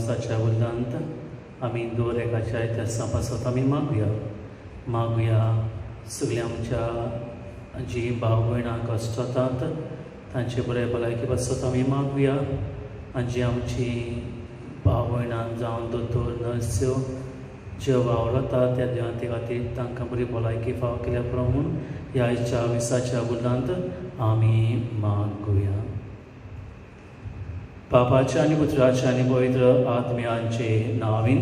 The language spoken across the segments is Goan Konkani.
मिसाच्या उल्लांत आमी दर एकाच्या इतिहासा पासत आमी मागुया. मागुया सगळ्या आमच्या जी भाव भयणां कश्टतात तांचे बरे भलायकी पासत आमी मागुया. आनी जी आमची भाव भयणां जावं दोतोर नर्स्यो ज्यो वावरता त्या देवांती खातीर तांकां बरी भलायकी फाव केल्या पुरो म्हूण ह्या आयच्या मिसाच्या उल्लांत आमी मागुया. बापाच्या आनी पुत्राच्या आनी पवित्र आत्म्यांचे नांवान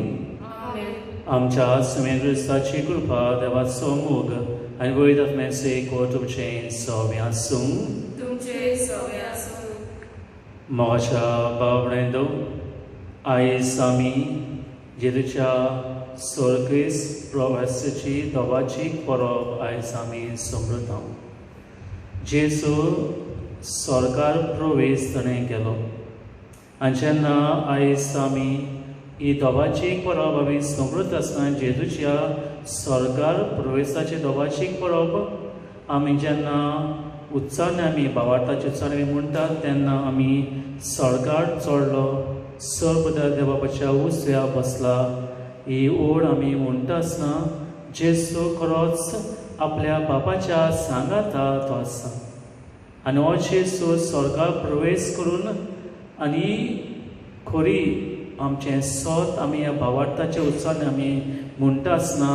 आमच्या सुमेर क्रिस्ताची कृपा, देवाचो मोग आनी पवित्र आत्म्याचे एकवट तुमचें सगळें आसूं. मोगाच्या भाव भयणींनो, आयज आमी जेजूच्या सोर्गेस प्रवासाची दोबाची परब आयज आमी समृता. जेजू सरकार प्रवेश ताणें केलो आनी जेन्ना आयज आमी ही दोबाची परब आमी समृद्ध आसतना जेजूच्या सरकार प्रवेशाची दोबाची परब आमी जेन्ना उत्साहान आमी भावार्थाचे उत्साहान आमी म्हणटात तेन्ना आमी सरकार चडलो सर्व देवाच्या उजव्या बसला ही ओड आमी म्हणटा आसतना जेजू खरोच आपल्या बापाच्या सांगाता तो आसा. आनी हो जेजू स्वर्गार प्रवेश करून आनी खरी आमचें सत आमी ह्या भावार्थाच्या उत्साहान आमी म्हणटा आसतना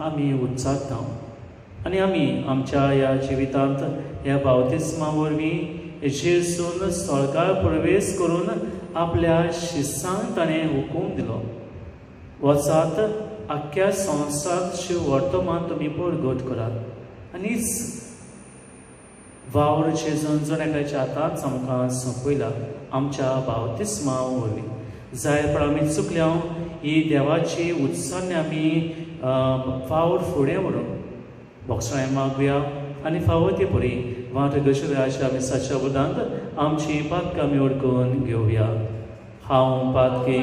आमी उच्चारता. आनी आमी आमच्या ह्या जिवितांत ह्या बावतिस्मा वरवीं जेजून स्वर्गार प्रवेश करून आपल्या शिसांक ताणें हुकूम दिलो, वचात आख्ख्या संवसारांत वर्तमान तुमी परगट करात. आनी वावर जेजून जण एकाच्या हातांत आमकां सोंपयला आमच्या बावतिस्मा वरवीं. जाय पण आमी चुकल्या ही देवाची उत्सन्य आमी फावर फुडें व्हरून बोगसाळे मागुया आनी फावो ती बरी वाट गशव्याच्या मिसाच्या उदांत आमची पातकां आमी ओडकून घेवया. हांव पातकी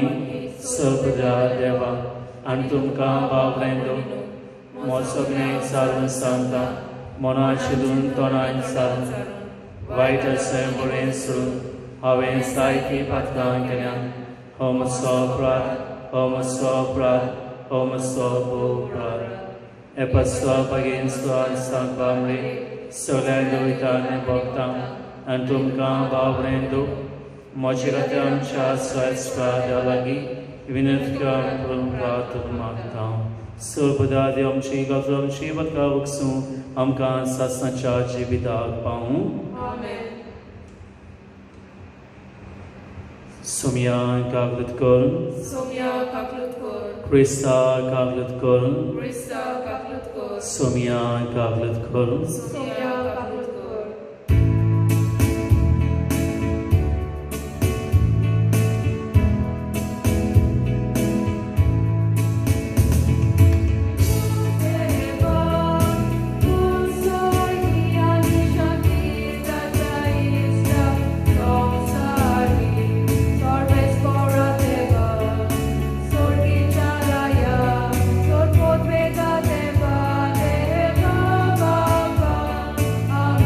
सर्वदा देवा आनी तुमकां बाबलेंदो म्हजो सारून सांगता मना चिंतून तोंडान सारून वायट अशें बरें सोडून हांवें जायतीं पातकां केल्यात. हो म्हजो अपराध, हो म्हजो अपराध, हो म्हजो भोव अपराध. एपसो bagin स्वान सांगपामरे सगळ्या दुयताने भोगता आनी तुमकां बाबरेंदो म्हजे खातीर आमच्या स्वास्त्रा देवा लागीं विनंती करून प्रार्थना मागता. सर्वदा देव आमची गरज आमची बदका बगसूं आमकां सासणाच्या जिविताक पावूं. सोम्या कागलत कर, क्रिस्ता कागलत कर, सोम्या कागलत कर. Bye.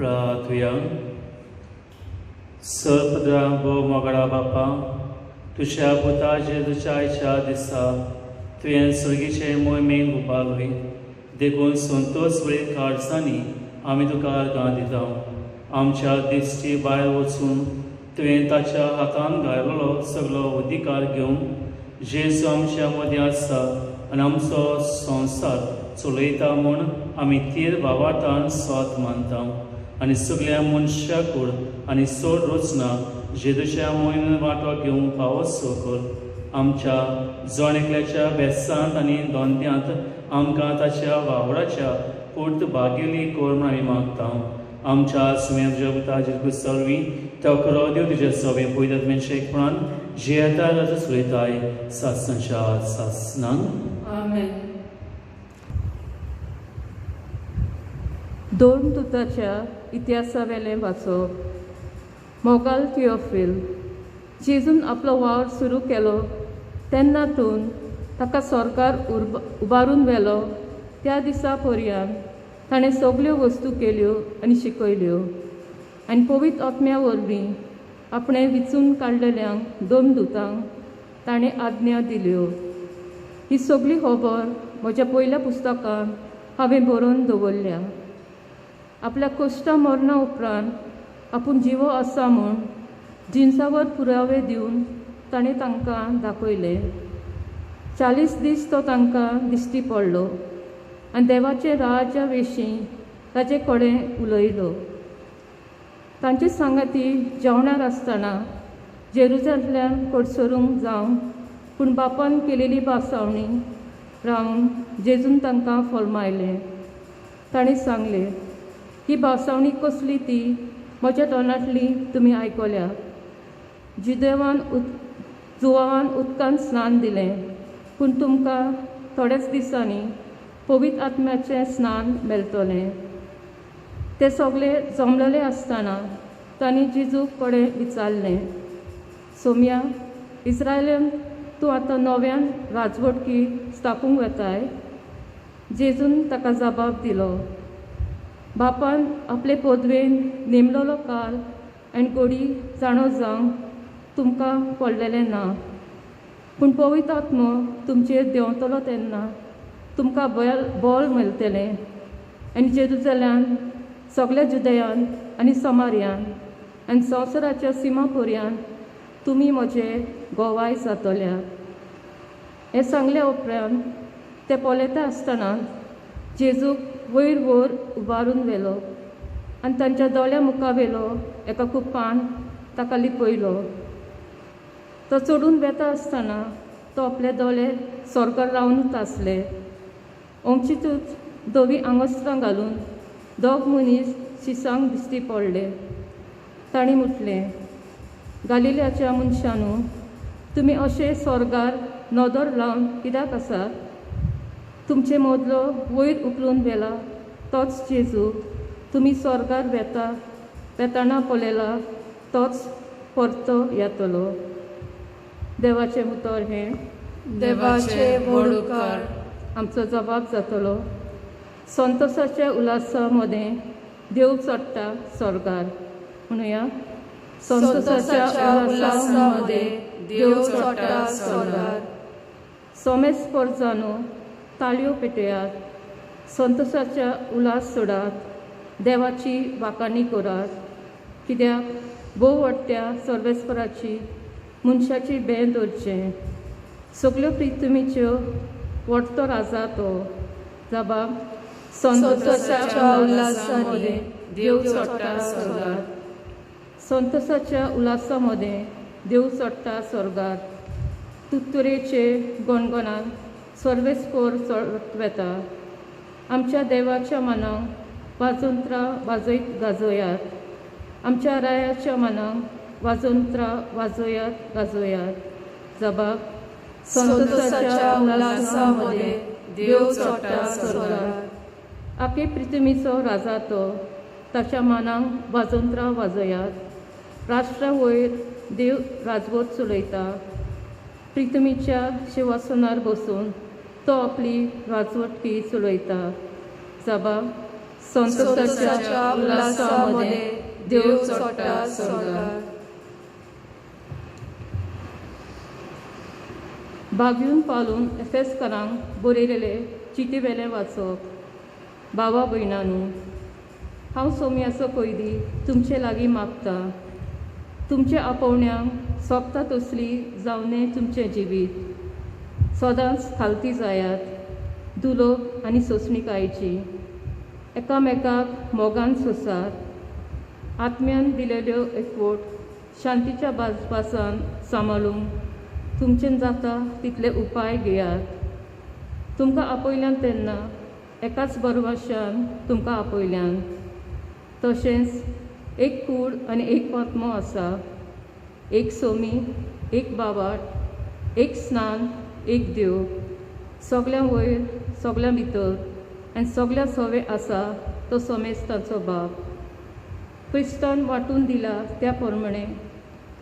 प्रार्थुया. सर्पद्रा भोव मोगडा बापा, तुज्या पुता जेजूच्या आयच्या दिसा तुवें सुर्गीचे मोहिमेक उबारली, देखून संतोष वेळ काळजांनी आमी तुका अर्गां दिता. आमच्या दिश्टी भायर वचून तुवें ताच्या हातान घायलेलो सगलो अधिकार घेवन जेजू आमच्या मदीं आसा आनी आमचो संवसार चलयता म्हूण आमी तीर भावार्थान स्वत मानता आनी सगल्या मनशाकूड आनी सोड रचना जेजूच्या मोहिमेन वांटो घेवंक फावोसो कर. आमच्या जण एकल्याच्या बेसांत आनी धंद्यांत आमकां ताच्या वावराच्या पूर्त भागेली कर म्हूण आमी मागता. आमच्या सुम्या तुज्या पुता जेजू सर्वी तो खरो देव तुज्या सवे पयल्यात मनशेकपणान जियेता ताचो चलयताय सासनाच्या सासनान. आमेन. दोन दुताच्या इतिहासावेलें वाचप. मोगाल थियोफिल, जेजून आपलो वावर सुरू केलो तेन्नातून ताका सरकार उबारून व्हेलो त्या दिसा पर्यंत ताणें सगल्यो वस्तू केल्यो आनी शिकयल्यो आनी पवित्र आत्म्या वरवीं आपणें विचून काडलेल्यांक दोन दुतांक ताणें आज्ञा दिल्यो. ही सगली खबर म्हज्या पयल्या पुस्तकांत हांवें बरोवन दवरल्या. आपल्या कश्टा मरणा उपरांत आपूण जिवो आसा म्हूण जिन्सावर पुरावे दिवन ताणें तांकां दाखयलें. 40 दीस तो तांकां दिश्टी पडलो आनी देवाचे राज्या विशीं ताचे कडेन उलयलो. तांचे सांगाती जेवणार आसतना जेरुजांतल्यान कडसरूंक जावं पूण बापान केलेली भासावणी रावन जेजून तांकां फॉर्मायलें. ताणें सांगलें, ही भासावणी कसली ती म्हज्या तोंडांतली तुमी आयकल्या. जुदेवान जुवान उदकान स्नान दिलें पूण तुमकां थोड्याच दिसांनी पवित्र आत्म्याचें स्नान मेळटलें. ते सगळे जमलेले आसतना तांणी जेजू कडेन विचारलें, सोम्या, इस्रायलान तूं आतां नव्यान राजवटकी स्थापूंक वेताय? जेजून ताका जबाब दिलो, बापान आपले पदवेन नेमलेलो काल आनी गोडी जाणो जावंक तुमकां पडलेलें ना, पूण पवित्र आत्मो तुमचेर देंवतलो तेन्ना तुमकां बल मेळटलें आनी जेरुजल्यान सगल्या जुदयान आनी समार्यान आनी संवसाराच्या सिमा पर्यंत तुमी म्हजे गोवाय जातल्या. हें सांगल्या उपरांत ते पळयता आसतना जेजूक वयर वयर उबारून व्हेलो आनी तांच्या दोळ्या मुखार व्हेलो एका कुपान ताका लिपयलो. तो चडून वेता आसतना तो आपले दोळे सोर्गार रावनूच आसले. अमचीतूच धवी आंगोस्त्रां घालून दोग मनीस शिसांक दिश्टी पडले. तांणी म्हटलें, गालिल्याच्या मनशानू, तुमी अशे सोर्गार नदर लावन कित्याक आसात? तुमचे मदलो वयर उखलून व्हेला तोच जेजू तुमी सोर्गार वेता वेताना पळयला तोच परतो येतलो. देवाचें उतर हें. देवाचे व्हड उपकार. आमचो जबाब जातलो. संतोषाच्या उल्हासा मदें देव चडटा सोर्गार. म्हणुया, संतोषाच्या उल्हासा मदें देव चडटा सोर्गार. सोमेस परजानो ताळयो पेटयात, संतोषाच्या उल्हास सोडात, देवाची वाखाणी करात. कित्याक भोव वाडट्या सर्वेस्पराची मनशाची बें दवरचें. सगल्यो प्रितमीच्यो वडतो राजा तो. जबाब, संतोषाच्या उल्हासा मदें देव चडटा सोर्गार. संतोषाच्या उल्हासा मदें देव चडटा सोर्गार. तुत्तुरेचे गणगणान सर्वेस्पोर चडत वेता. आमच्या देवाच्या मनाक वाजंत्रां वाजयत गाजोयात. आमच्या रायाच्या मनाक वाजंत्रां वाजोयात गाजोयात. जबाब, संतोषाच्या उल्हासा मदें देव चडटा सोर्गार. आके प्रितमीचो राजा तो, ताच्या मनाक वाजंत्रां वाजयात. राष्ट्रा वयर देव राजवट चलयता. प्रितमीच्या शिवासनार बसून तो आपली राजवटकी चलयता. जबाब, संतोषाच्या संतोषाच्या उल्हासामध्ये देव चडटा स्वर्गार. बागयून पालून एफेसकरांक बरयलेले चिटी वेलें वाचप. बाबा भयणानू, हांव सोम्याचो कैदी तुमचे लागीं मागता, तुमच्या आपोवण्यांक सोबता तसली जावने तुमचें जिवीत सदांच खालती जायात, दुलोब आनी सोंसणिकायेची, एकामेकाक मोगान सोंसात, आत्म्यान दिलेल्यो एकवट शांतीच्या भासभासान सांबाळूंक तुमचेन जाता तितले उपाय घेयात. तुमकां आपयल्यान तेन्ना एकाच बरवाशान तुमकां आपयल्यान, तशेंच एक कूड आनी एक आत्मो आसा, एक सोमी, एक बाबाट, एक स्नान, एक देव, सगळ्यां वयर, सगळ्यां भितर आनी सगळ्या सवे आसा तो समेस्ताचो बाप. क्रिस्तान वांटून दिला त्या प्रमाणे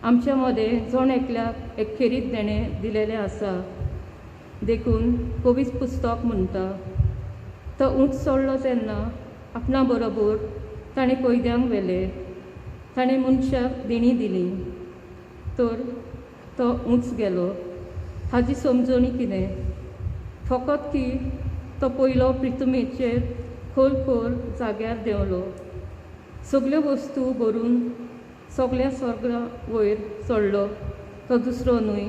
आमच्या मदें जण एकल्याक एक खेरीत देणें दिलेलें आसा. देखून कवीच पुस्तक म्हणटा, तो उंच चडलो तेन्ना आपणा बरोबर ताणें कैद्यांक व्हेले, ताणें मनशाक देणी दिली. तर तो उंच गेलो हाजी समजणी कितें? फकत की तो पयलो प्रिथुमेचेर खोल खोल जाग्यार देंवलो, सगल्यो वस्तू भरून सगल्या स्वर्गा वयर चडलो तो दुसरो न्हय,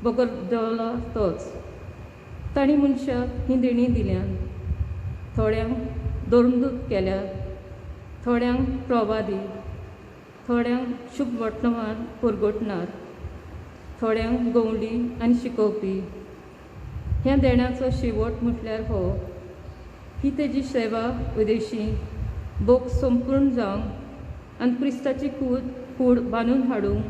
बगर देंवलो तोच. तांणी मनशाक हीं देणीं दिल्यान, थोड्यांक धर्मदूत केल्यात, थोड्यांक प्रवादी, थोड्यांक शुभ वर्तमान परगटणार, थोड्यांक गवंडी आनी शिकोवपी. ह्या देण्याचो शेवट म्हटल्यार हो ही तेजी सेवा उदेशी भोग संपूर्ण जावंक आनी क्रिस्ताची कूड कूड बांदून हाडूंक,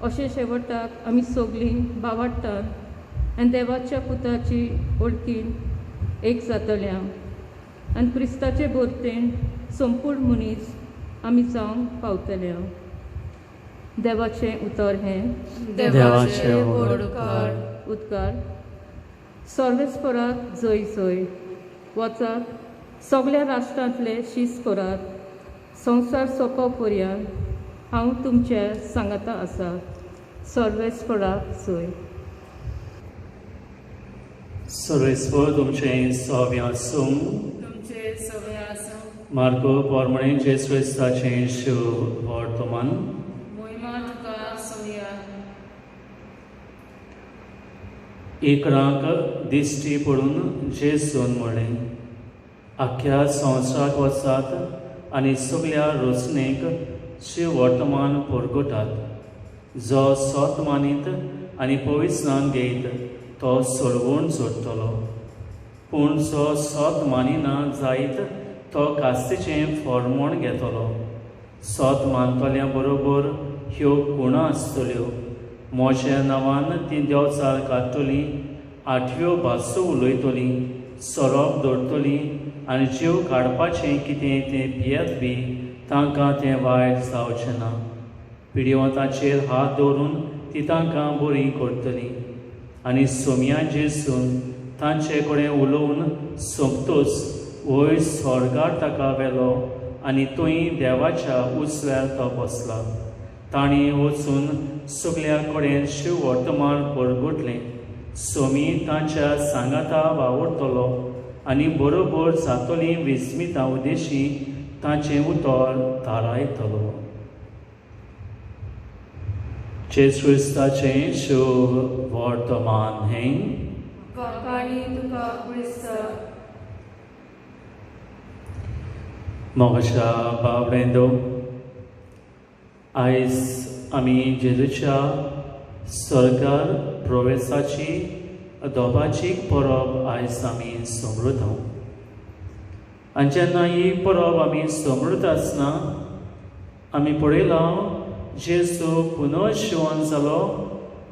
अशें शेवटाक आमी सगलीं बावाडटात आनी देवाच्या पुताची वळखीन एक जातल्या आनी क्रिस्ताचे भरतेन संपूर्ण मनीस आमी जावंक पावतल्या. देवाचें उतर हें. देवाचे व्हड उपकार. उदकार. सर्वेस्पराक जय जय. वचात, सगल्या राष्ट्रांतले शीस करात, संवसार सोंपो पर्यंत हांव तुमचे सांगाता आसा. सर्वेस्पराक जय. सर्वेस्पर तुमचें सव्य आसूं. तुमचे सगळे आसूं. मार्को पोरमणे जेजू क्रिस्ताचें शुभ वर्तमान. मोहिमा तुका सोमया. इकरांक दिश्टी पडून जेजून म्हणलें, आख्ख्या संवसाराक वचात आनी सगल्या रचणेक शिव वर्तमान परगटात. जो सत मानीत आनी पवित्र घेयत तो सोडवण जोडटलो, पूण जो सत मानिना जायत तो कास्तीचें फॉर्मोण घेतलो. सत मानतल्या बरोबर ह्यो कुणां आसतल्यो, म्हज्या नांवान ती देंवचार काडटली, आठव्यो भासो उलयतली, सोरोप दवरतली आनी जीव काडपाचें कितें तें पियेत बी तांकां तें वायट जावचें ना. पिडिवंताचेर हात दवरून ती तांकां बरी करतली. आनी सोमया जेसून तांचे कडेन उलोवन सोंपतच वयर स्वर्गार ताका व्हेलो आनी थंय देवाच्या उजव्यार तो बसला. तांणी वचून सगल्या कडेन शिव वर्तमान परगटलें. सोमी तांच्या सांगाता वावुरतलो आनी बरोबर जातली विस्मिता उदेशी तांचें उतर थारायतलो. जेजू क्रिस्ताचें शुभ वर्तमान हें. काणी तुका क्रिस्ता. मोगाच्या बाबडेंदो, आयज आमी जेजूच्या स्वर्गार प्रवेसाची दोबाची परब आयज आमी समृता. आनी जेन्ना ही परब आमी समृत आसतना आमी पळयलां जेजू पुनर्शिवन जालो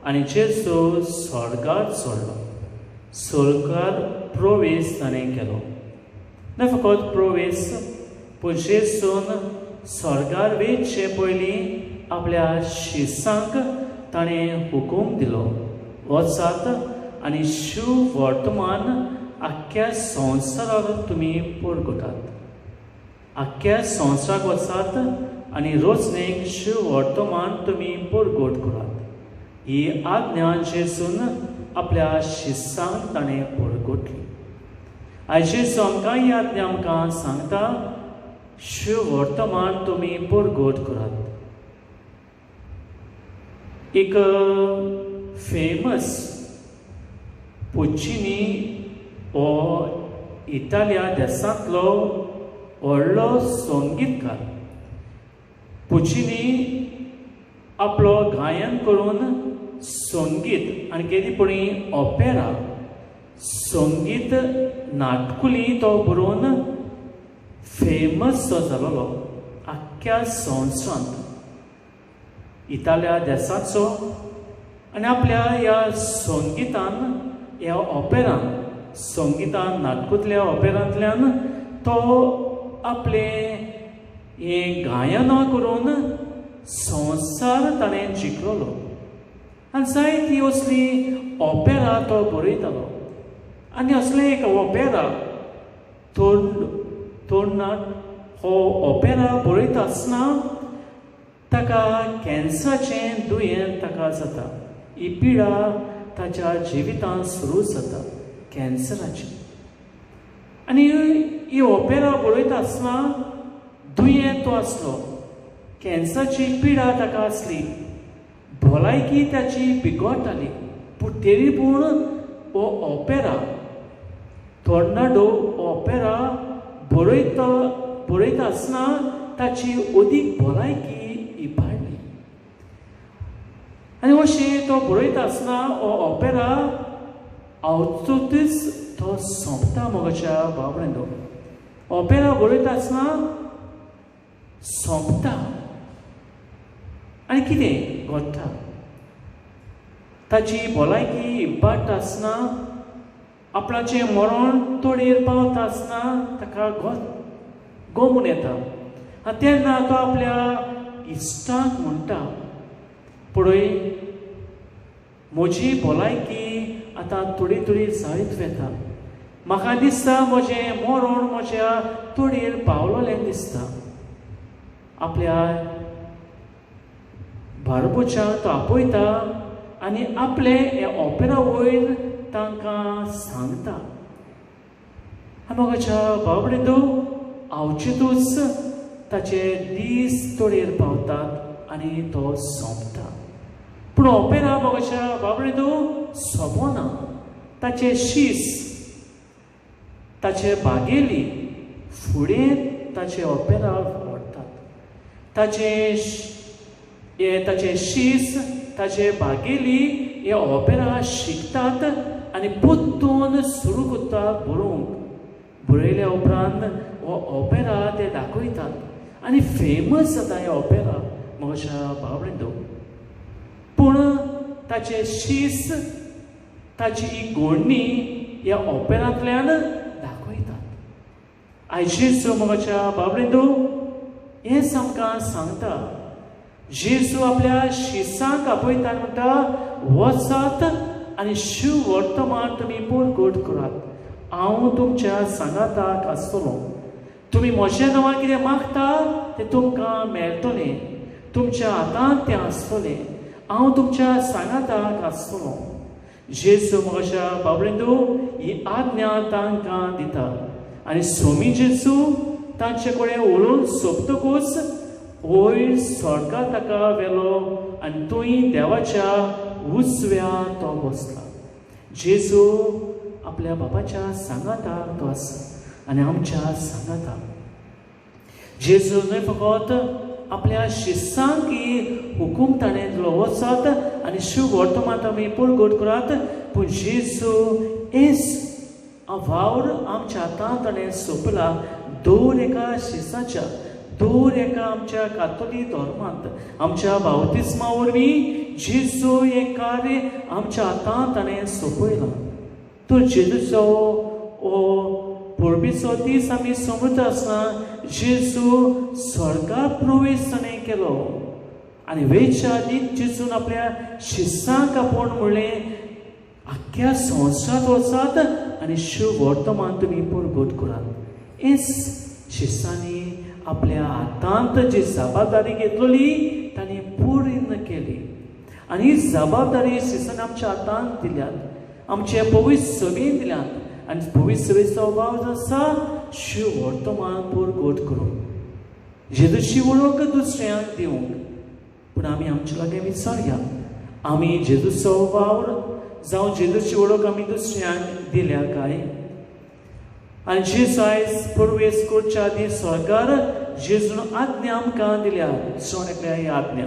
आनी जेजू स्वर्गार चडलो, स्वर्गार प्रवेश ताणें केलो. न्हय फकत प्रवेश, पूण जेजून स्वर्गार वेचे पयलीं आपल्या शिसांक ताणें हुकूम दिलो, वचात आनी शिव वर्तमान आख्ख्या संवसारार तुमी परगटात. आख्ख्या संवसाराक वचात आनी रोजनेक शिव वर्तमान तुमी परगट करात. ही आज्ञा जेजून आपल्या शिस्सांक ताणें परगटली. आयज जेजू आमकां ही आज्ञा आमकां सांगता, शिव वर्तमान तुमी परगट करात. एक फेमस पुचिनी हो इटालिया देशांतलो व्हडलो संगीतकार. पुचिनी आपलो गायन करून संगीत आनी केदीपणी ओपेरा संगीत नाटकुली तो बरोवन फेमस जालोलो आख्ख्या संवसारांत इटालिया देशाचो. आनी आपल्या ह्या संगितान, ह्या ओपेरान, संगितान नाटकुतल्या ओपेरांतल्यान तो आपले हें गायनां करून संवसार ताणें जिखलोलो. आनी जायती असली ओपेरा तो बरयतालो. आनी असलें एक ओपेरा तोडनाट हो ओपेरा बरयता आसतना ताका कॅन्सराचें दुयेंत ताका जाता. ही पिडा ताच्या जिवितांत सुरू जाता कॅन्सराची. आनी ही ओपेरा बरयता आसतना दुयेंत तो आसलो, कॅन्सराची पिडा ताका आसली, भलायकी ताची बिगडटाली, पूण तरी पूण हो ओपेरा टोर्नाडो ओपेरा बरयता बरयता आसतना ताची अदीक भलायकी इबाडली. आनी अशें तो बरयता आसतना हो ओपेरा आवतूच तो सोंपता. मोगाच्या भाव ओपेरा बरयता आसतना सोंपता आनी कितें घडटा, ताची भलायकी इबाडटा आसतना, आपणाचें मरण तोडयेर पावता आसतना ताका गोमून येता. आनी तेन्ना तो आपल्या इश्टांक म्हणटा, पळय म्हजी भलायकी आतां थोडी थोडी जायत वता, म्हाका दिसता म्हजें मरण म्हज्या तोडयेर पावलोलें दिसता. आपल्या बारबोच्याक तो आपयता आनी आपले हे ओपेरा वयर तांकां सांगता. मोगाच्या बाबडेंदू आवचेतूच ताचे दीस तोडयेर पावतात आनी तो सोंपता. पूण ओपेरा मोगाच्या बाबडेंदू सोंपना. ताचे शीस, ताचे बागेली फुडें ताचे ओपेरा व्हरतात. ताचे शीस, ताचे बागेली हे ओपेरा शिकतात आनी पोत्तून सुरू करतात बरोवंक. बरयल्या उपरांत हो ओपेरा ते दाखयतात आनी फेमस जाता हे ओपेरा म्हज्या बाबडेंदो. पूण ताचे शीस, ताची ही गोडणी ह्या ओपेरांतल्यान दाखयतात. आयज जेजू मोगाच्या बाबडेंदो हें आमकां सांगता. जेजू आपल्या शिसांक आपयता म्हणटा, वचात आनी शिव वर्तमान तुमी परगट करात, हांव तुमच्या सांगाताक आसतलो. तुमी म्हज्या नांवान कितें मागता तें तुमकां मेळटलें, तुमच्या हातांत तें आसतलें, हांव तुमच्या सांगाताक आसतलो. जेजू मोगाच्या बाबडेंदो ही आज्ञा तांकां दिता. आनी सोमी जेजू तांचे कडेन उलोवन सोंपतकूच वयर स्वर्गाक ताका व्हेलो आनी थंय देवाच्या उजव्या तो बसला. जेजू आपल्या बाबाच्या सांगाताक तो आसा आनी आमच्या सांगाताक. जेजू न्हय फकत आपल्या शिस्सांक ही हुकूम ताणें दिलो, वचात आनी शिव वर्तमान तुमी परगट करात, पूण जेजू एस वावर आमच्या हातांत ताणें सोंपला. दर एका शिसाच्या, दर एका आमच्या कातोली धर्मांत आमच्या बावतिस्मा वरवीं जेजू हें कार्य आमच्या हातांत ताणें सोंपयलां. तर जेजूचो हो परबेचो दीस आमी समजता आसतना जेजू स्वर्गार प्रवेश ताणें केलो आनी वेच्या आदीं जेजून आपल्या शिस्सांक आपोवन म्हणलें, आख्ख्या संवसारांत वचात आनी शिव वर्तमान तुमी परगट करात. हेच शिस्सांनी आपल्या हातांत जी जबाबदारी घेतलेली तांणी पूर्ण केली. आनी ही जबाबदारी शिसन आमच्या हातांत दिल्यात, आमचे पवित्र सभेन दिल्यात. आनी पवित्र सभेचो वावर आसा शिव वर्तमान परगट करूंक, जेजूची वळख दुसऱ्यांक दिवंक. पूण आमी आमचे लागीं विचारया, आमी जेजूचो वावर जावं जेजूची वळख आमी दुसऱ्यांक दिल्या काय? आनी जेजू आयज प्रवेश करच्या आदीं स्वर्गार जेजून आज्ञा आमकां दिल्या. जण एकल्या ही आज्ञा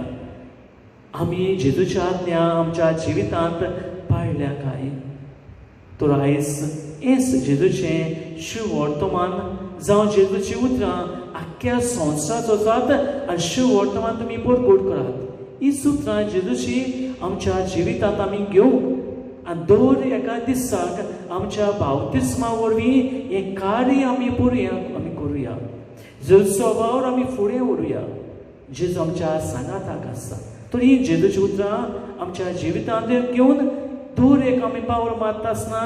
आमी जेजूच्या आज्ञा आमच्या जिवितांत पाळल्या काय? तर आयज हेच जेजूचें शिव वर्तमान जावं जेजूची उतरां आख्ख्या संवसाराचो जात आनी शिव वर्तमान तुमी परगट करात. ही सुत्रां जेजूची आमच्या जिवितांत आमी घेवंक आनी दर एका दिसाक आमच्या बावतिस्मा वरवीं हें कार्य आमी पुरुया, आमी करुया. जेजूचो वावर आमी फुडें व्हरुया. जेजू आमच्या सांगाताक आसा. तर ही जेजूची उतरां आमच्या जिवितांत घेवन दर एक आमी पावल मारता आसतना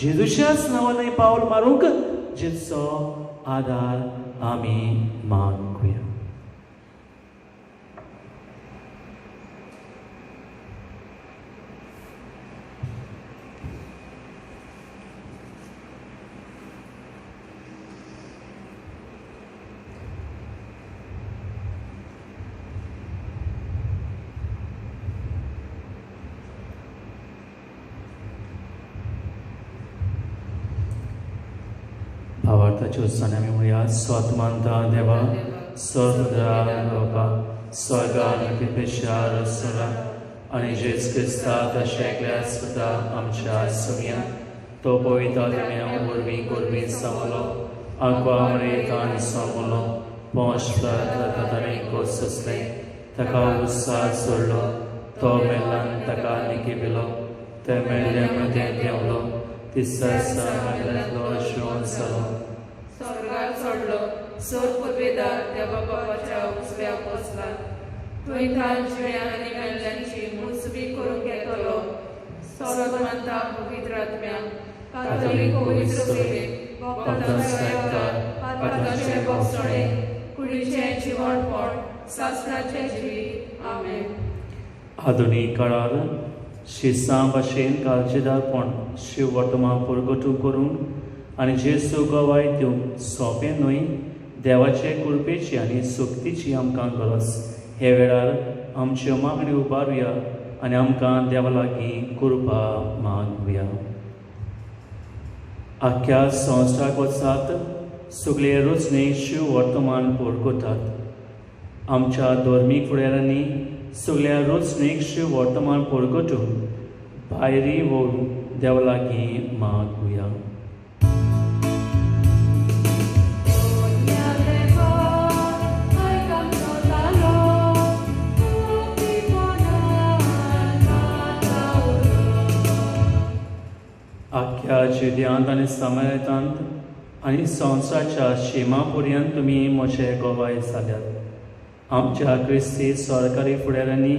जेजूच्याच नांवान पावल मारूंक जेजूचो आदार आमी मागुया. भावार्थाच्यो उत्साहान आमी म्हणया, स्वात्मांता देवा स्वर्गा स्वर्गार कृपेच्या रसोला आनी जेज क्रिस्ता तशें एकल्या सुद्दां आमच्या सुमया तो पवित्र आत्म्या वरवीं गोरवीं समलो आंकवा मरेतान समलो पोंश ताणें कोससलें ताका उत्साह सोडलो तो मेल्ल्यान ताका निकिपिलो ते मेल्ले मदें देंवलो तिसऱ्या मेल्ल्यांतलो शिवोन जालो स्वर्गार सोडलो सोर पुर्वेदार देवा बापाच्या उजव्या बसला थंय तान जिण्या आनी मेल्ल्यांची मुजबी करूंक येतलो. स्वर्गमानता पवित्र आत्म्या कातोलीक पवित्र सेवेक पातकांचे भोगसणे कुडीचें जिवणपण सासणाचें जिवीत. आमेन. आधुनीक काळार शिसां भाशेन काळजीदारपण शिव वर्तमान परगटू करूंक आनी जेजू गवाय दिवंक सोंपें न्हय. देवाचे कृपेची आनी सक्तीची आमकां गरज. हे वेळार आमच्यो मागण्यो उबारुया आनी आमकां देवा लागीं कृपा मागुया. आख्ख्या संवसाराक वचात सगळे रचने शिव वर्तमान परगटात. आमच्या धर्मीक फुडाऱ्यांनी सगळ्या रचनेक शिव वर्तमान परगटून भायरी व्हरून देवा लागीं मागुया. आख्ख्या जिद्यांत आनी समायतांत आनी संवसाराच्या शिमा पर्यंत तुमी म्हजे गवाय जाल्यात. आमच्या क्रिस्ती सरकारी फुडाऱ्यांनी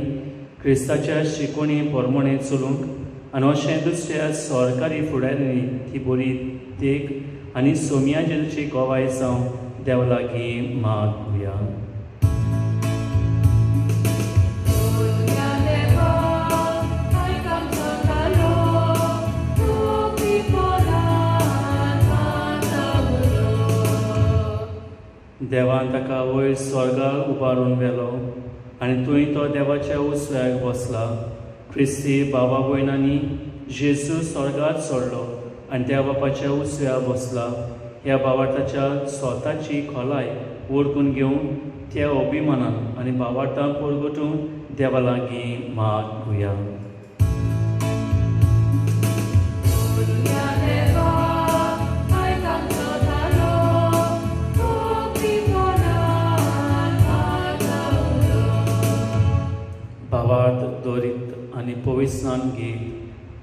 क्रिस्ताच्या शिकवणी प्रमाणे चलूंक आनी अशें दुसऱ्या सरकारी फुडाऱ्यांनी ती बरी देख आनी सोम्या जेजूची गवाय जावं देवा लागीं मागुया. देवान ताका वयर स्वर्गार उबारून व्हेलो आनी थंय तो देवाच्या उजव्याक बसला. क्रिस्ती बाबा भयणांनी जेजू स्वर्गार चडलो आनी देव बापाच्या उजव्या बसला. ह्या भावार्थाच्या स्वताची खोलाय वळखून घेवन त्या अभिमानान आनी भावार्थान परगटून देवा लागीं मागुया. भावार्थ दवरीत आनी पवित्र घेत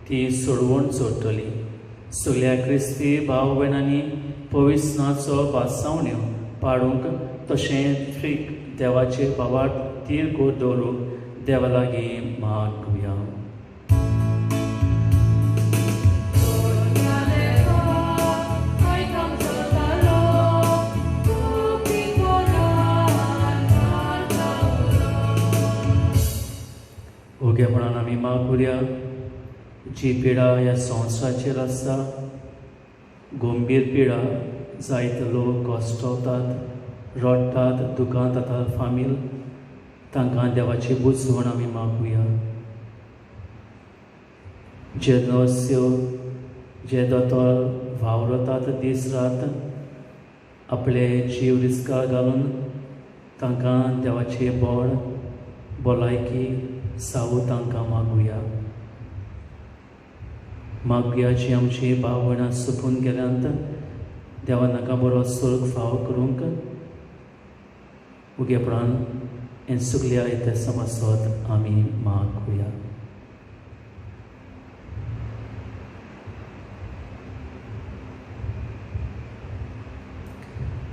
ती सोडवण चडटली. सगळ्या क्रिस्ती भाव भयणांनी पवित्रनाचो भासावण्यो पाडूंक तशें त्रीक देवाचे भावार्थ तीर गोड दवरूंक देवा लागीं मागुया. उगेपणान आमी मागुया जी पिडा ह्या संवसाराचेर आसा, गंभीर पिडा, जायते लोक कश्टवतात, रडटात, दुकांत आतां फामील, तांकां देवाची बुजवण आमी मागुया. जे नर्स्यो, जे दोतोर वावरतात दीस रात आपले जीव रिस्कार घालून, तांकां देवाची बळ, भलायकी, सावू तांकां मागुया. मागुया जी आमची भाव भयणां सुकून गेल्यांत, देवान तांकां बरो स्वर्ग फावो करूंक उगेपणान हें सुकल्या येते समजत आमी मागुया.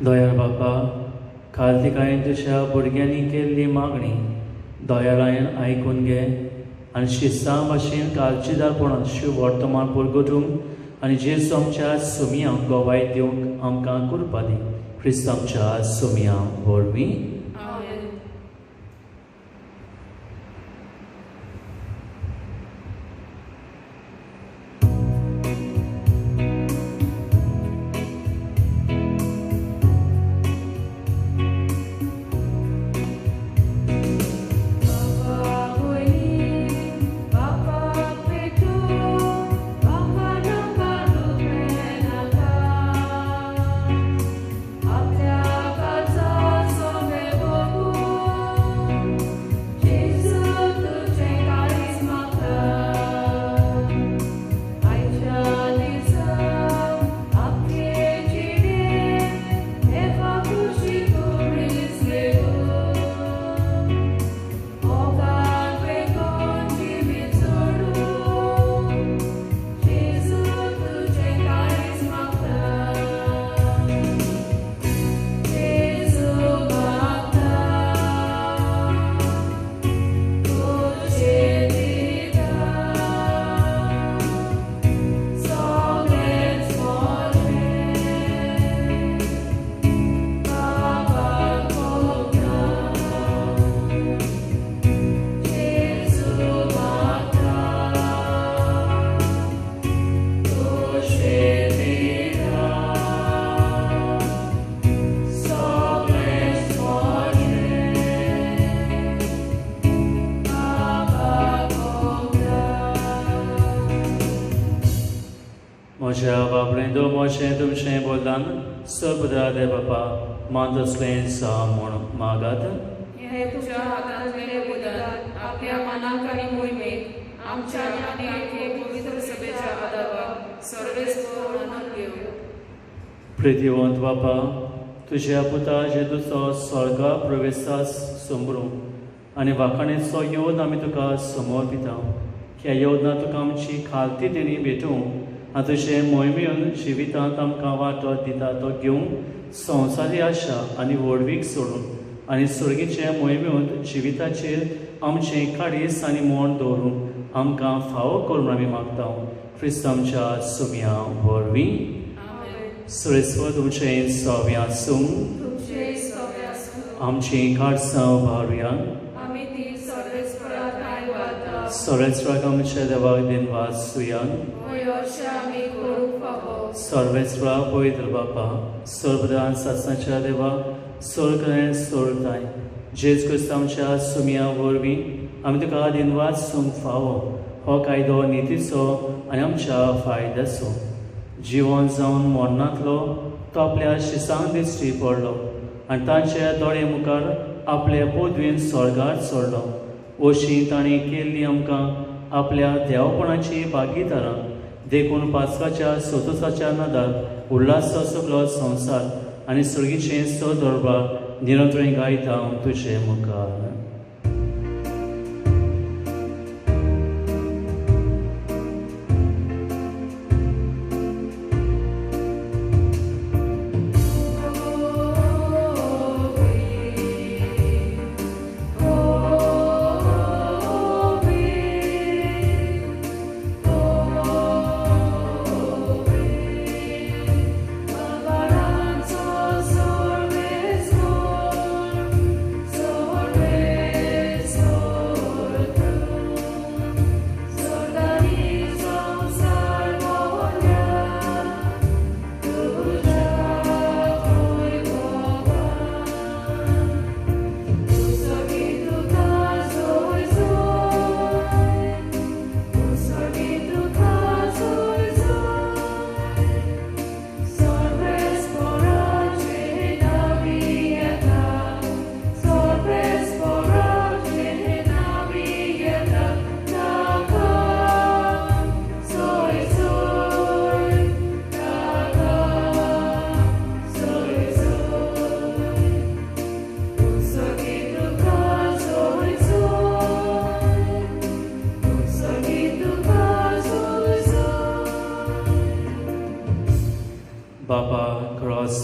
दयाळ बापा, कार्तिकायन तुज्या भुरग्यांनी केल्ली मागणी दयाळायन आयकून घे आनी शिस्ता भाशेन काळजीदारपणान शिव वर्तमान पुरगटूंक आनी जेजू आमच्या सुमयांक गवाय दिवंक आमकां कृपा दी. क्रिस्त आमच्या सुमयां वरवीं. म्हज्या बाबरेंदो मोशें तुमचें बोलदान सर्वदा दे बापा मान तसलें सा म्हूण मागात. हें तुज्या हातांतलें बलिदान आपल्या मनाक आनी मोहिमेक आमच्या आनी हे पवित्र सभेच्या आदाराक सर्वेस्पर मानून घेवं. प्रितीवंत बापा, तुज्या पुता जेजूचो स्वर्गा प्रवेसास समरू आनी वाखाणेचो येवन आमी तुका समर्पिता. ह्या येवजना तुका आमची खालती देणी भेटूं आनी तुजें मोहिमेन जिवितांत आमकां वांटो दिता तो घेवंक संवसारी आशा आनी व्हडवीक सोडून आनी स्वर्गीचे मोहिमेंत जिविताचेर आमचें काडीस आनी मोण दवरून आमकां फावो करून आमी मागता. क्रिस्त आमच्या सुम्या वरवीं. सुरेस्वर तुमचें सव्या आसूं. आमचीं काडसां भारुया. सर्वेस्वराक आमच्या देवाक दिनवास सुया. सर्वेस्वरा पवित्र बापा, सर्वदान सासणाच्या देवा, स्वर्ग सोडताय जेज क्रिस्त आमच्या सुमया वरवीं आमी तुका दिनवास सूंक फावो. हो कायदो नितीचो आनी आमच्या फायद्याचो. जिवन जावन मरणांतलो तो आपल्या शिसांक दिश्टी पडलो आनी तांच्या दोळे मुखार आपले पदवीन स्वर्गार सोडलो. अशी ताणें केल्ली आमकां आपल्या देवपणाची भागीदारां देखून पास्काच्या सोतोसाच्या नदार उल्हासचो सगलो संवसार आनी सुर्गीचें स दरबार निरंतरण गायता हांव तुजे मुखार. So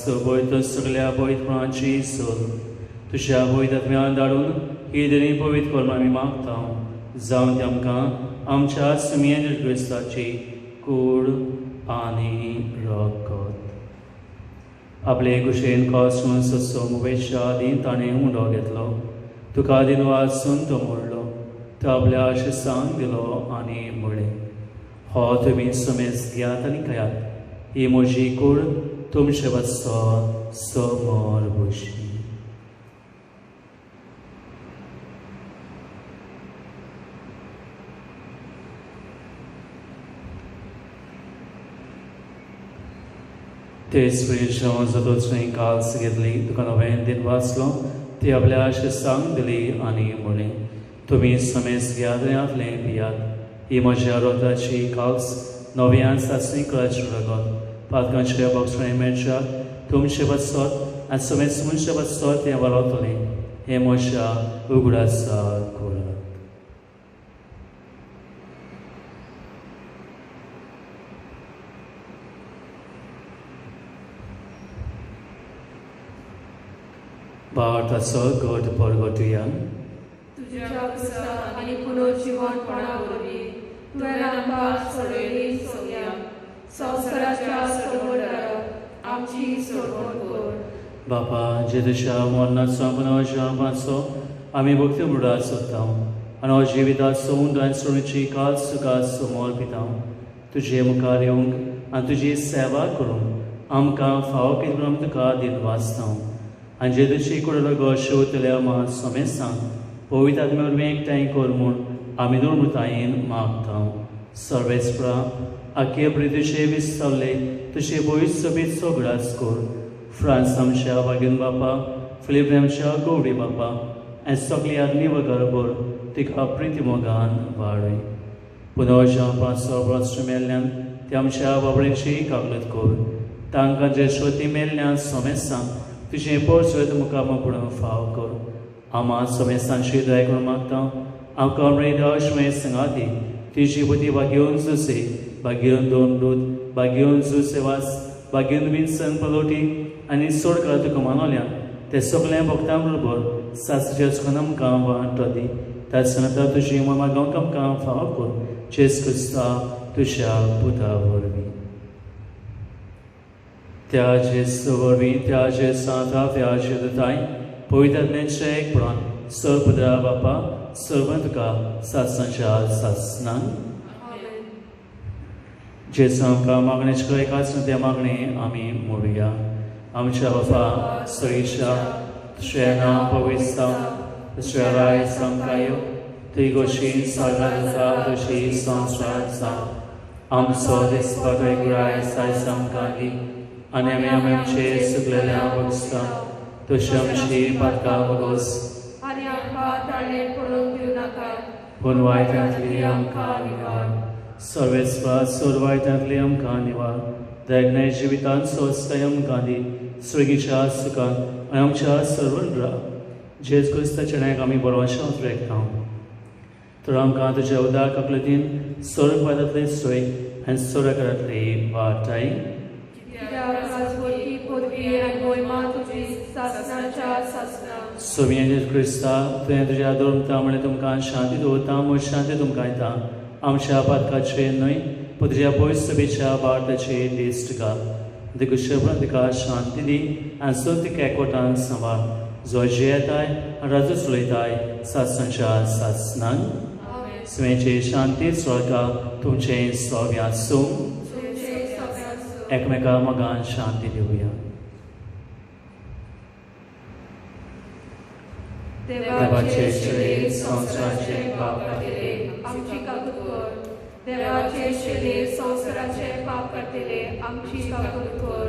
वास्तव सगळ्या पवित्रपणाची सोल तुज्या पवित्र आत्म्यान धाडून ही देणी पवित्र करून आमी मागता जावन ती आमकां आमच्या सुमयेन क्रिस्ताची कूड आनी रगत. आपले कुशेन कसून ससो मुवेच्या आदीं ताणें उंडो घेतलो, तुका दिन वाचून तो मोडलो, तो आपल्या शिसांक दिलो आनी म्हळें, हो तुमी समेज घेयात आनी खायात, ही म्हजी कूड तुमचे वाचो समोर बशी. तेच परी जातोच काल्स घेतली, तुका नवें दिन वाचलो, ती आपल्या शिसांक दिली आनी म्हळें, तुमी समेज घेयात आनी आपलें पियात, ही म्हज्या रोताची काल्स नव्यान सासणी कळाची रगत पातकांच्या बक्षणे मेळच्या तुमचे बसत आनी समेज मनशे बसत हें वालोतलें, हें म्हज्या उगडासा करात. भारताचो गट परगटुया. तुज्या क्रुसा आनी पुनर्जिवणपणा वरवीं तुवें आमकां सोडयली सोम्या, संवसाराच्या सोडवणदारा आमची सोडवण कर. बापा, जेजूच्या मरणाचो पुनर्जिवणपणाचो आमी भक्ती बुडा सोदता आनी हो जिविताचो उंडो आनी सोडणीची काल तुका समोर पिता. तुजे मुखार येवंक आनी तुजी सेवा करूंक आमकां फावो केली म्हणून आमी तुका दिन वाचता. आनी जेजूची कुडलो गो मा समेस्तांक पवित्र आत्म्या वरवीं एकठांय कर म्हूण आमी नम्रतायेन मागता. सर्वेस्परा आखे प्रितीचे विस्तावले तुजे पवित्र सभेत सगळाच कर. फ्रांस आमच्या बागेन बापा, फिलीप आमच्या गौडी बापा आनी सगळी आदमी बगर तिका प्रिती मोगान वाडय. पुनर्जावपाचो प्रस्न मेल्ल्यान ते आमच्या बाबड्यांची कागलत कर. तांकां जे श्रोती मेल्ल्यान समेस्तांक तुजें पोरचें मुखार म्हणून फाव कर. आमा समेस्तांची दया करून मागता. आमकां मृदय संगाती तुजी बुद्धी बागेवन जुसे, बागेवन दोन दूत, बागेवन जुसेवास, बागेवन विन्सन पलोटी आनी सोडकार तुका मानवल्या ते सगळ्या भक्तां बरोबर सासच्या सुखान आमकां वांटो दी. त्या सांगता तुजी मागोवंक आमकां फाव कर. जेजू क्रिस्ता तुज्या पुता वरवीं. त्या जेजू वरवीं, त्या जेजू सांता, त्या जेजू पवित्र आत्म्याच्या एकपणान सर्वपुत्रा बापा सर्व तुका सासणाच्या सासणान. जेजू आमकां मागणेच एकाच त्या मागणे आमी मोडुया. आमच्या बापा सरीच्या तुजें नांव पवित्र जावं, तुजें राज आमकां येवं, तुजी गोशी स्वर्गांत जाता तशी संवसारांत जावं. आमचो दिसपाटो गुराय आयज आमकां दी आनी आमी आमचे सुकलेल्या बगसता तशी आमची पातकां बगस आनी आमकां ताळें पडूंक दिवं नाका, पूण वायटांतली आमकां निवार. सर्वेस्परा सोड वायटांतली आमकां निवार. दैज्ञ जिवितांत स्वस्थाय आमकां दी, स्वर्गीच्या सुखान आनी आमच्या सर्वंद्रा जेजू क्रिस्ताच्या नांवाक आमी बरोवशांत रेखता. तर आमकां तुज्या उदार कपलतीन स्वर्ग वादांतले सोय आनी स्वर्गांतली वाटाय. सोम्या जेजू क्रिस्ता, तुवें तुज्या धर्मता म्हळ्यार तुमकां शांती दवरता, म्हूण शांती तुमकां दिता. आमच्या पातकाचे न्हय पूण तुज्या पयस सभेच्या भारताचे दिश्ट घाल. देखून शब्दान तिका शांती दी आनी सो तिका एकवटान सांबाळ, जो जियेताय आनी राजू चलयताय सासणाच्या सासणान. सुमेची शांती स्वर्गा तुमचें सोव्या आसूं. एकमेका मोगान शांती दिवया. देवाचे शरीर संवसाराचे पाप काडटले आमची काकूत कर. देवाचे शरीर संवसाराचे पाप काडटले आमची काकूत कर.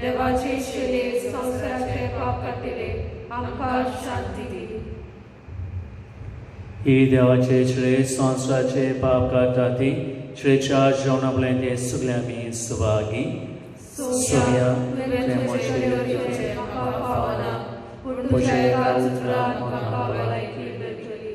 देवाचे शरीर संवसाराचे पाप काडटले आमकां शांती दी. ही देवाचे शरीर संवसाराचे पाप काडटा ती श्रेच्या जेवणा आपलें ते सगळे आमी सुभागी. सोम्या तुवें म्हजें फावना पूण तुज्या एकाच उतरान म्हाका भलायकी मेळटली.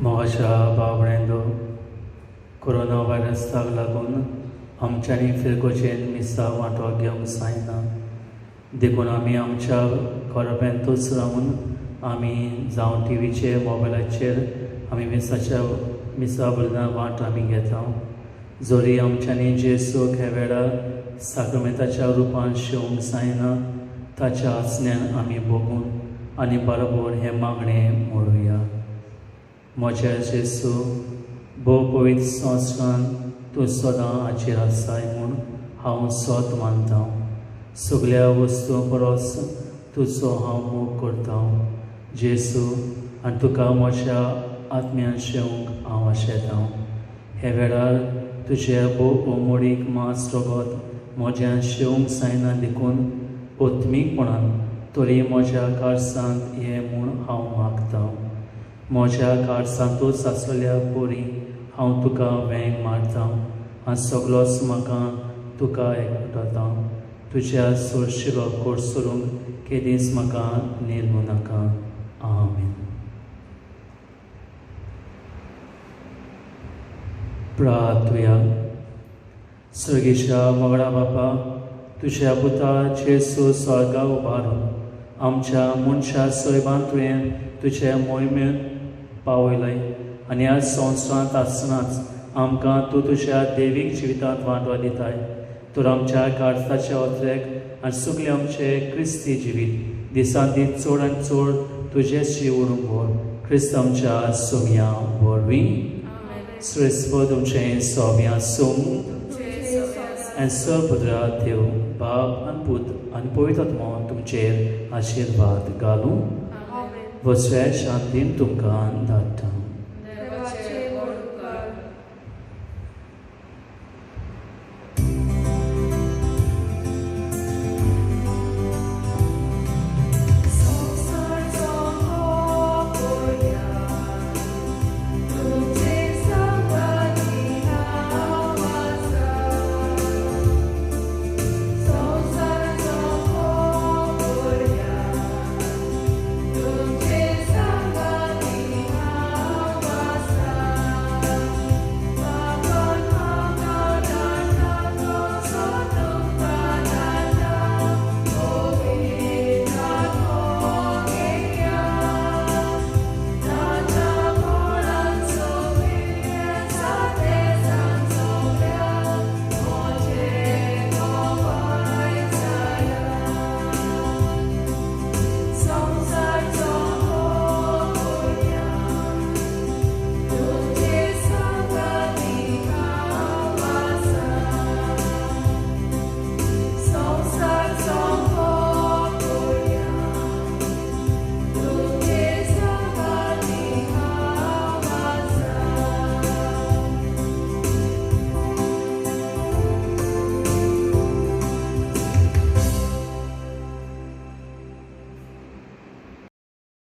म्हज्या बाबड्यांनो, कोरोना व्हायरसाक लागून आमच्यांनी फिरगोजेन मिसां वांटो घेवंक जायना, देखून आमी आमच्या घराब्यांतूच रावन आमी जावं टिवीचेर मोबायलाचेर आमी मिसाच्या मिसा बरयना वांट आमी घेता. जरी आमच्यांनी जेजूक ह्या वेळार साक्रमेंताच्या रुपान शेवंक जायना, ताच्या आसण्यान आमी भोगून आनी बरोबर हें मागणें मोडुया. म्हज्या जेजू, भोव पवित्र संस्कारान तूं सदां हाचेर आसाय म्हूण हांव सत मानता. सगल्या वस्तूं परस तुजो हांव मोग करता जेजू, आनी तुका म्हज्या आत्म्यान शेवंक हांव आशेता. हे वेळार तुजें भोव अमोडीक मांस रगत म्हज्यान शेवंक जायना, देखून आत्मीकपणान तरी म्हज्या कारसांत ये म्हूण हांव मागता. म्हज्या कारसांतूच आसलेल्या परी हांव तुका वेंग मारता आनी सगलोच म्हाका तुका एकवटता. तुज्या सोरशिलो कोर्सोरूंक केदींच म्हाका निर्मू नाका. आमेन. प्रार्थुया. सर्गेशा मोगडा बापा, तुज्या पुता जेजू स्वर्गा उबारून आमच्या मनशा सैबान तुवें तुजे मोहिमेन पावयलय आनी ह्या संवसारांत आसतनाच आमकां तूं तुज्या देवीक जिवितांत वांटो दिताय. तर आमच्या काळजाच्या ओत्रेक आनी सगळें आमचें क्रिस्ती जिवीत दिसान दीस चड आनी चड तुजेशी उडूंक व्हर, क्रिस्त आमच्या सोम्या वरवीं. श्रेष्ठ तुमचें सोम्या आसूं आनी सर्वपुत्रा देव बाप आनी पूत आनी पवित्र आत्मो तुमचेर आशिर्वाद घालूं. वसव्या शांतीन तुमकां धाडटा.